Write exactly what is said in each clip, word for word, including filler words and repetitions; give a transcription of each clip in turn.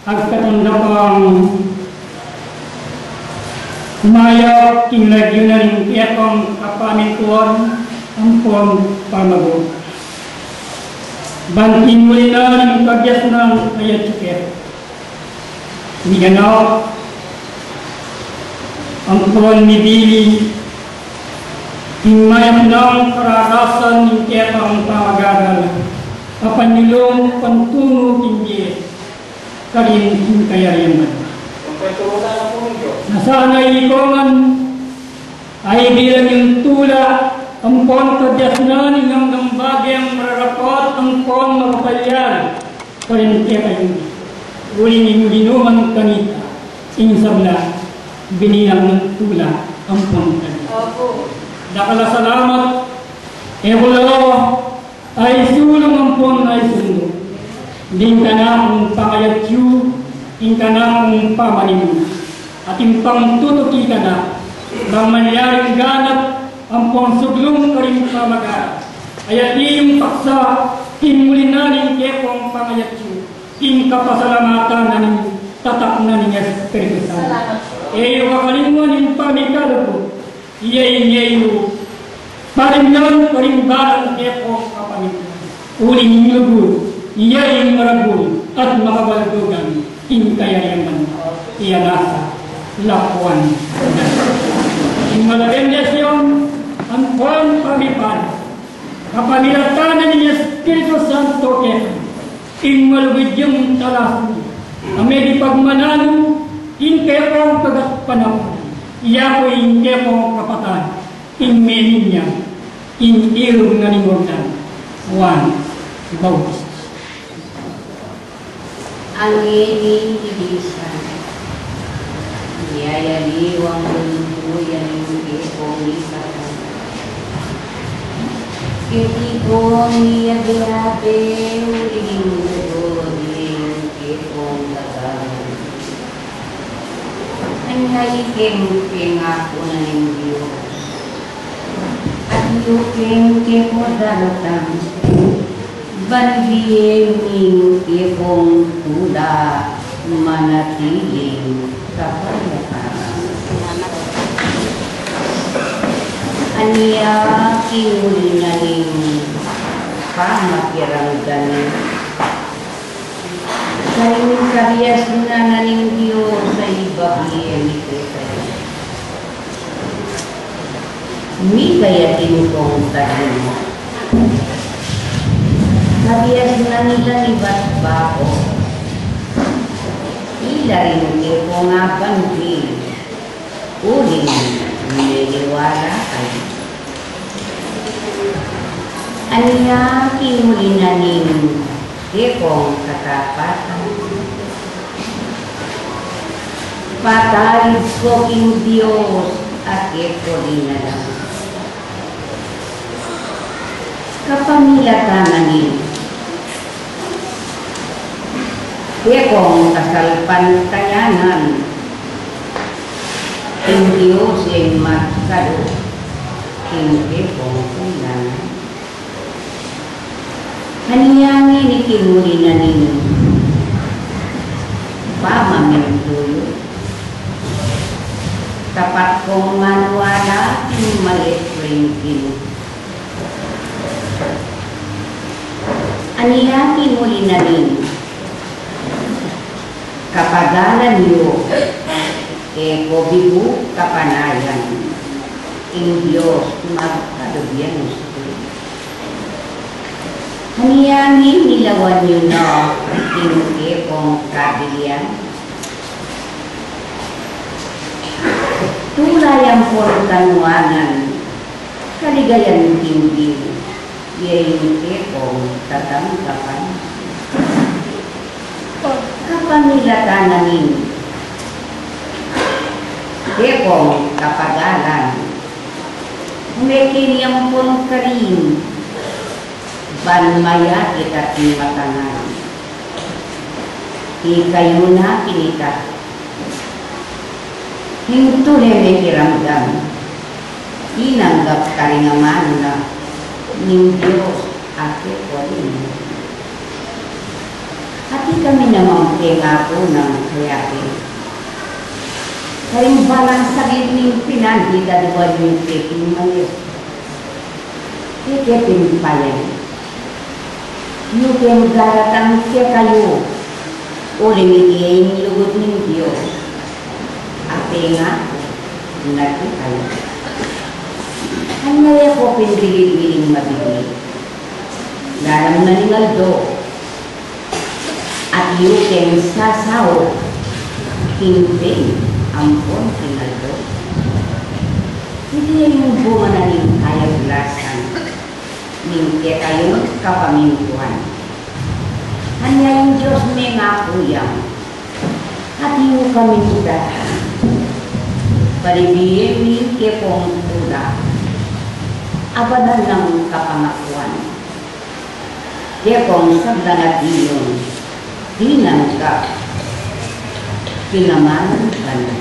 Agpatanda kang umayap king lagyu na ning kekong kapamintuan ampon pamago. Ban king muli na ning kabiasnan a yatsu ke, miganap ampon mibili king mayap nang kararasan ning kekong pamagagal a panyulung pantungu king bie karin king kayarian man. Na sana iko man a ibilang ing tula ampon kabiasnan ning anggang baging mararapat ampon makapalyari karin kekayu. Uling ing Ginu man kanita ing sabla, binilang nang tula ampon kanita. Dakal a salamat. E ku la aisulung ampon aisundu ding kanakung pangayatsu, ing kanakung pamanimuna, at ing pangtutuki kana bang malyaring ganap ampon suglung karing pamagaga. Ayat ing paksa king muli na ning kekong pangayatsu, ing kapasalamatan na ning tatak na ning Espiritu Santo. E yu kakalingwan ing pamikalugu. Iya ing e yu parimnan karing balang kekong kapamintuan. Uling ing lugud, iya ing maragul at makabaldugan king kayarian man. Iya nasa lakuan na ing malagyan niya siyon ampon pamipad. Kapamilatan na ning Espiritu Santo keka, ing malugud yang talas mi a medi pagmananu ing kekong kagat panapan. Iya ku ing kekong kapatad, ing meninya ing ilung na ning Jordan, Juan Bautista. Angeni ilisan, miyayaliwang buntu ya ning kekong ikatan. Keti pong iya beabe, uling lugud ya ing kekong gagawan. Anya ikeng pengaku na ning Dios, at yukeng keko daratang, ban bie ing kekong tula manatiling kapayapaan. Anya king muli na ning pamakiramdam, karing kabiasnan na ning Dios a ibie mi kekayu. Mikayatinu kong tadinga, kabiasnan ila ni bat bako, ila rin kekong aban di uling meliwala kayu. Anya king muli na ning kekong katapatan, patarid ko king Dios a keko dinalan. Kapamilatan na ning kekong kasalpantayanan, ing Dios ing magkalu king kekong kailangan. Anya ngeni king muli na ning pamamintu yu, tapat kong maniwala king malit ring Ginu. Anya king muli na ning kapagalan yu, e ko bibu kapanayan, ing Dios magkalubian yu. Anya ngeni ilawan yu na ing kekong kabilian, tula ampon kanuanan, kaligayan king bie, ya ing kekong tatanggapan. Kapamilatan na ning kekong kapagalan, mekeni ampon karin, ban mayakit at matangan. Ikayu na kinita, ing tule mekiramdam, tinanggap karing amanu na ning Dios a kekong. Ati kami namang pengaku nang kayate. Karing balang saglit ning pinandit a duan yu keti mayap. Keti pin payan. Yu keng daratang kekayu. Uling iti ing lugud ning Dios. A pengaku na kekayu. Anya e ko pin diligdiling mabibie. Lalam na ning aldo. At yu keng sasaup, king bie ampon king aldo. Iti ing bunga na ning kayaglasan ning kekayung kapamintuan. Anya ing Dios mengaku yang, at yu kami ita, palibie mi kekong tula, abanan nang kapangakuan. Kekong sablang atiu, tinanggap, pinamanan ka na.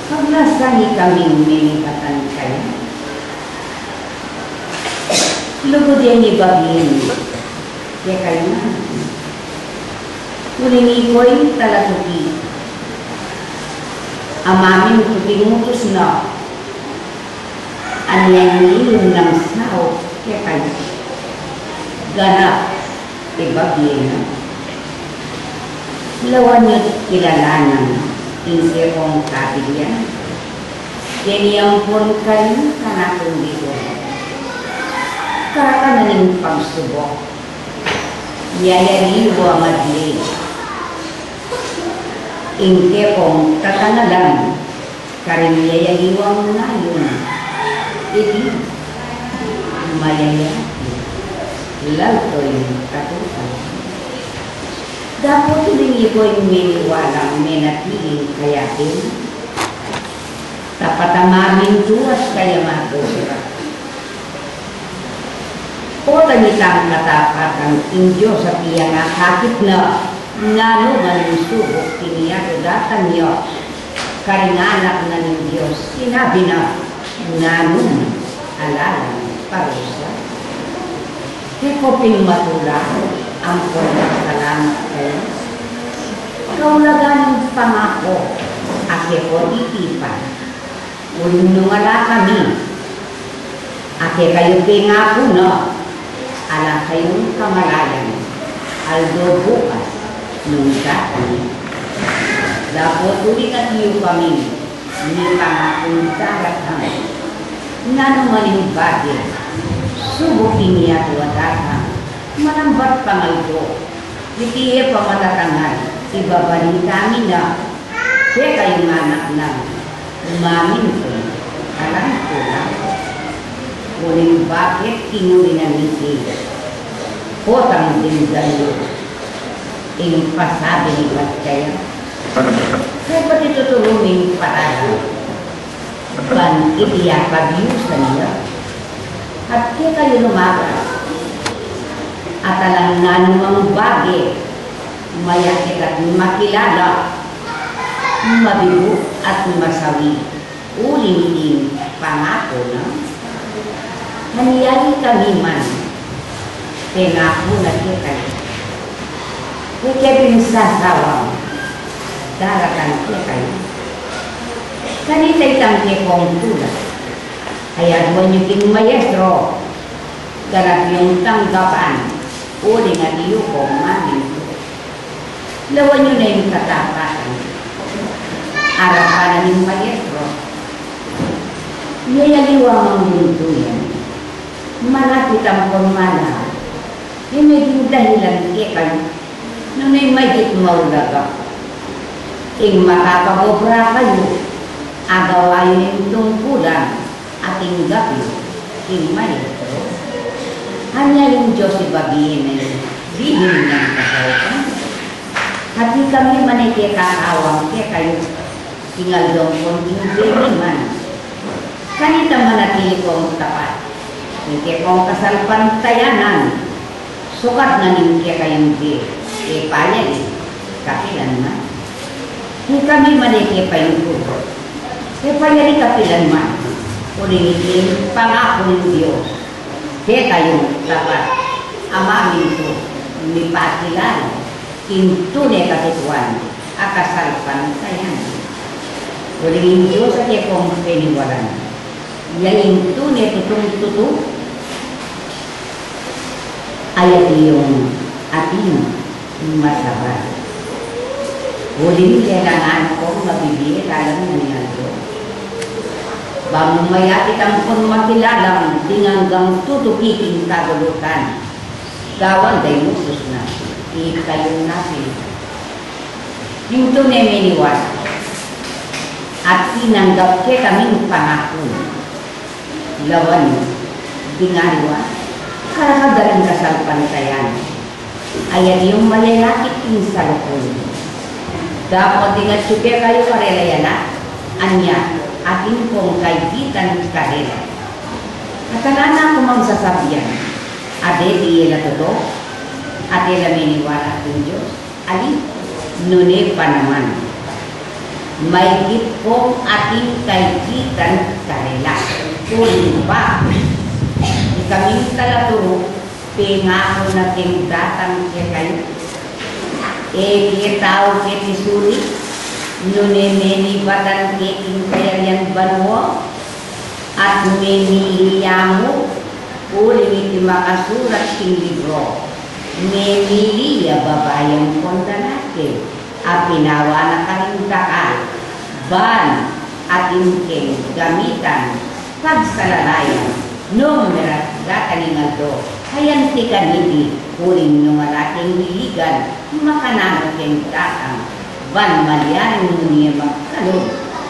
Paglasan ikaming menibatan kaya. Lugud yang ibagin kekayu na. Uling iko'y talatuki a mamintu king utus na. Anya ing lihim nang saup kekayu, ganap ibagin na. Lawan yu't kilalanan ing kekong kabilyan. Keni ampon karin kanakung digo, karaka na ning pagsubok, yayaliwa madli ing kekong tatangalan. Karing yayaliwang nayun, iti mayayati, lalto ing katutuan. Dapot uling iko ing meniwalang menatiling kayate, tapat a mamintu at kaya magobra. Potang itang katapatan ing Dios a piyangakakit na, nanu man ing subuk king yatu datang ya, karing anak na ning Dios, sinabi na, nanu man, ala lang parusa. Keko pin matula, ampon pasalamat kayu. Kaulagan ning pangaku a keko itipan. Uling nung ala kami a kekayu pengaku na, ala kayung kamalayan, aldo bukas nung datang ya. Dapot uling atiu kami mipangakung daratang, nanu man ing bage, subuk ing yatu a datang, manambat pang aldo, iti e pa matatangan, ibabalita mi na kekayung anak nang mamintu, alam ku na. Uling bakit king uli na miti, potang dindan yu ing pasabi ning Matkayan? Kaya pati tutulung ing paralan ban iti ya pabiusan ya. At kekayu lumakas at alang nanumang bage, mayakit at makilala, mabibu at masawi, uling ing pangaku na. Anya ikami man, pengaku na kekayu, e ke pin sasawang daratang kekayu. Kanita itang kekong tula, ayaduan yu king maestro, ganap yung tanggapan, uling atiu kong mamintu. Lawan yu na ing katapatan, arapan na ning maestro. Yayaliwa mang buntuyan, malapit ampon malawa, e meging dahilan kekayu, nune maigit maulaga ing makapag-obra kayu, agawa yu ning tungkulan, ating gapi king maestro. Anya ing Dios ibagin na ing lihim nang kasaupan. At ikami man e ke kakawang kekayu, king aldo ampon king bie mi man. Kanita manatili kong tapat ing kekong kasalpantayanan, sukat na ning kekayung bie, e payali kapilan man. Ikami man e ke paingkubud, e payali kapilan man, uling iti ing pangaku ning Dios kekayung tapat a mamintu, mipakilala ing tune katutuan a kasalpantayanan. Uling ing Dios a kekong peniwalan, ya ing tune tutung tutu, ay atiu ating masabal. Uling lelangan kong mabibie lalam na ning aldo. Bang mayap itang pun makilalang ding anggang tutuki king kagulutan. Gawan da ing utus na, ikayung na pin. Ing tune meniwala at tinanggap kekaming pangaku, lawan ding aliwa, karakal da ring kasalpantayanan, ay atiu mayayakit king salukul. Dapot ing atyu kekayu karela ya na, anya atin kong kaigitan karela. At ala na ku mang sasabian, a deti e la tutu, at e la meniwala king Dios. Ali, nune pa naman, maigit kong ating kaigitan karela. Uling pa, ikaming talaturu, pengaku na keng datang kekayu. E ke tau keti suli, nune menibatan ke king kayarian banua, at memili ya mu, uling iti makasurat king libru, memili ya babai ampon lalaki, a pinawa na karing dakal, ban atin keng gamitan, pagsalalayan, nung merasgatan ing aldo, ayan ti kaniti, uling nung ala keng liligan, makananu keng datang, ban maliaring mu ne magkalub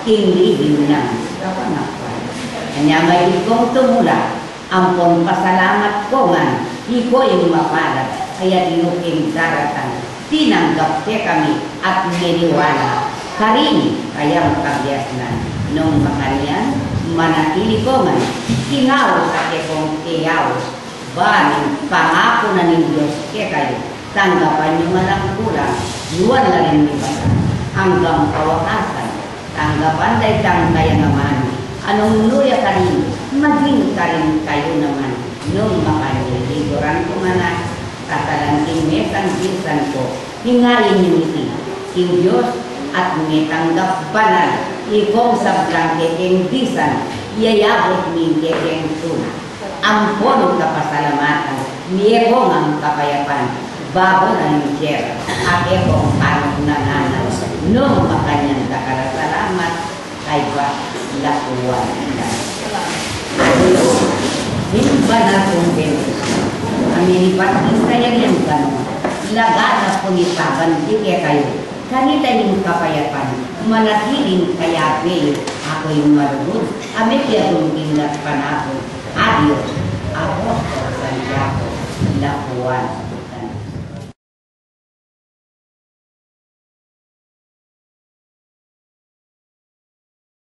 king lihim nang kapanakuan. Anya maigit kong tumula, ampon pasalamat ko ngan, iko ing mapalad, ay atiu keng daratang, tinanggap kekami at meniwala karing kayang kabiasnan. Nung makanyan, manatili ko ngan king aus a kekong keyaus, ban ing pangaku na ning Dios kekayu, tanggapan yu man alang kulang, nuan la ring mibasa, anggang kawakasan, tanggapan da itang kayang amanu, a nung nu ya karin, maging karin kayu naman. Nung makanyan, liguran ku ngan a, tatalan king mesang bisan ku, ing ain yu iti, king Dios, at metanggap banal ikong sablang kekeng bisan, iyayabut mi ing kekeng tuna. Ampon kapasalamatan, mie ko ngang kapayapan, babo na ning siyera, a kekong panuk na nganang, nung makanyan dakal a salamat, kaybat lakuan da. Ing banal kung bendisyun, a minibat king kayarian banua, laganap ku ni pabanti kekayu, kanita ning kapayapan, manatiling kayabe yu, aku ing malugud, a mekiagum king gatpanapun, a Dios, Apostol Santiago, lakuan.